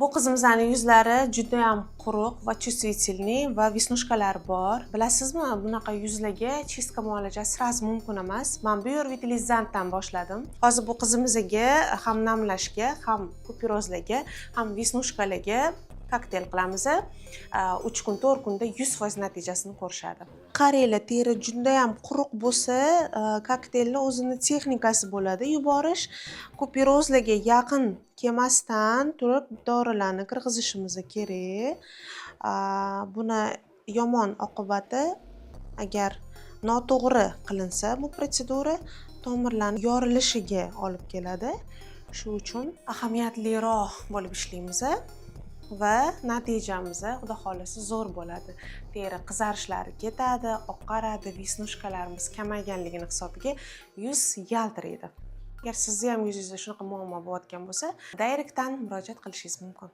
Bu qizimizni yuzlari judayam quruq va чувствительный va веснушка lar bor. Bilasizmi, bunaqa yuzlarga чистка muolajasi сразу mumkin emas. Man биоревитализант dan boshladim. Hozir bu qizimizga ham namlashga, ham купероз larga, ham веснушка larga kokteyl qilamiz. 3 kun, 4 kunda 100% natijasini ko'rishadi. Qaranglar, teri judayam quruq bo'lsa, kokteylni o'zini texnikasi bo'ladi yuborish. Купероз larga yaqin kelmasdan turib dorilarni kirgizishimiz kerak. Buni yomon oqibati, agar noto'g'ri qilinsa bu protsedura, tomirlarni yorilishiga olib keladi. Shu uchun ahamiyatliroq bo'lib ishlaymiz va natijamiz, xudo xohlasa, zo'r bo'ladi. Teri qizarishlari ketadi, oqaradi, веснушка larimiz kamayganligini hisobiga yuz yaltiraydi. Agar sizni ham yuzingizda shunaqa muammo bo'layotgan bo'lsa, direktdan murojaat qilishingiz mumkin.